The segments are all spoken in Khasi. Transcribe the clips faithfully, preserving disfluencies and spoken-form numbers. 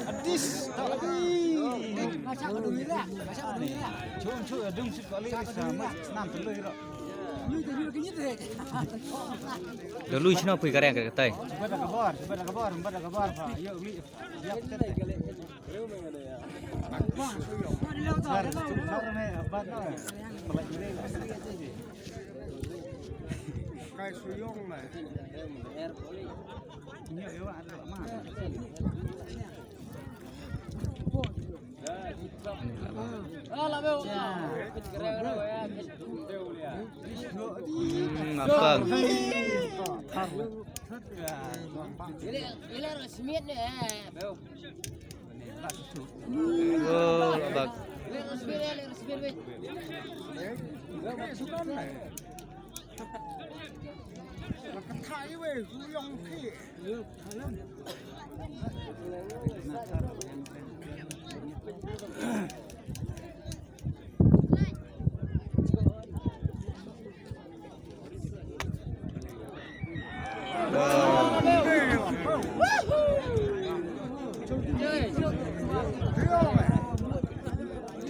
Adis. Chum chu dung sit kali sa mai nam tu lui ro. Da lui sino pui kareng ka tai. Bada kabar, bada kabar, bada kabar pa. Yo mi. Hmm, apa? Oh, bak.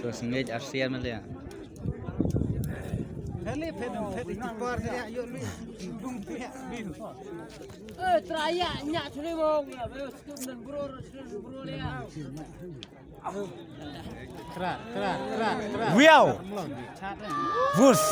Terus ngej arsian melihat. Eh, traya nya chule mo, ya, bro, skip dan bro, skip dan bro, ya. Kra, kra, kra, kra. Wiaw. Vus.